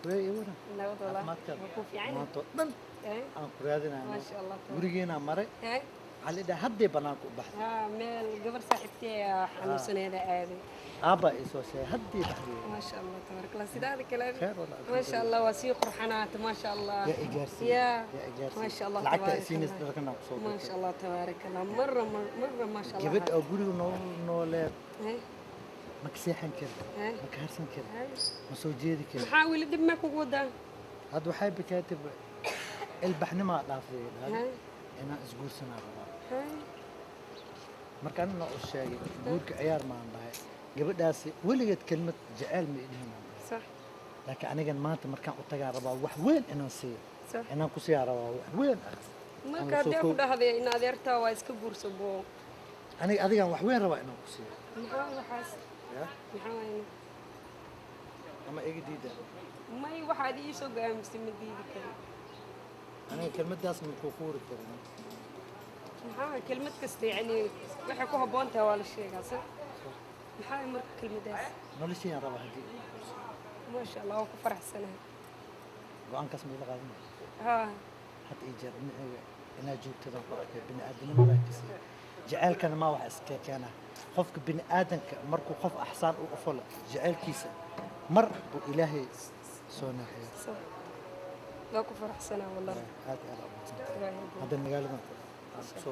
Wey, ii waran. Nabad wallah. Caafimaadkaada? Waa ku fiican. Maanta oo dhan aan ku raadinayo. Maasha Allah. Gurigeena maray. Waxaa la dhahay hadday banaanka u baxday. Haa, meel gabar saaxiibtay ayaa xanuunsaneeda aaday. Aabbaa ii soo sheegay haddii baxday. Maasha Allah, tabaaraka Allah. Sidaada kale? Kheer wallah. Maasha Allah, waa sii qurxanaata, maasha Allah. Yaa i gaarsiiyey. Yaa. Yaa i gaarsiiyey. Maasha Allah, Lacagta tabaaraka ay siinaysa Allah. dharkan aan kusoo Maasha gatay. Allah, tabaaraka Allah. Marra marra, maasha Allah. Gabadh oo guriga noo nooleed ma ka seexan karin, ma ka harsan karin, ma soo jeedi karin. Maxaa weli dhib ma kugu wadaa? Hadda waxay bikaatib ilbaxnimaa dhaaftay dhahay inaan isguursanaa rabaa. Marka anina u sheegay guurka ciyaar maan dhahay, gabadhaasi weligeed kelmad jeceyl ma idhihin aan dhahay. Laakiin anigan maanta markaan u tagaa rabaa wax weyn inaan siiyo, inaan ku siiyaa rabaa wax weyn ah. Marka Aan soo haddee ku dhahday in adeertaa waa iska guurso boo. Aniga adigaan wax weyn rabaa inaan ku siiyo. Maxaa waxaas? Ya. Maxaa waaye? Ama iga diida. May, waxaad ii soo go'aamisay ma diidi karin. Aniga kelmaddaas ma ku quuri karin. Maxaa waaye kelmad kasta, yacni waxay ku habboon tahay waa la sheegaa, sax? Maxaa waaye marka kelmaddaas? Noloshayaan rabaa haddii igu guurso. Maasha Allah, waa ku faraxsanahay. Go'aankaas ma ila qaadanaya? Haa. Had iyo jeer dhinacayga inaad joogtadaan ku arkay, bini'aadanimada kasi jaceylkana maa wax iska keena. Qofka bini'aadanka markuu qof axsaan u falo, jaceylkiisa mar buu Ilaahay soo naaxiya. Sax, waa ku faraxsanahay wallahi. Aad iyo aad u mahadsantahay. Ilaahay buu- Hadda magaaladan aan kusoo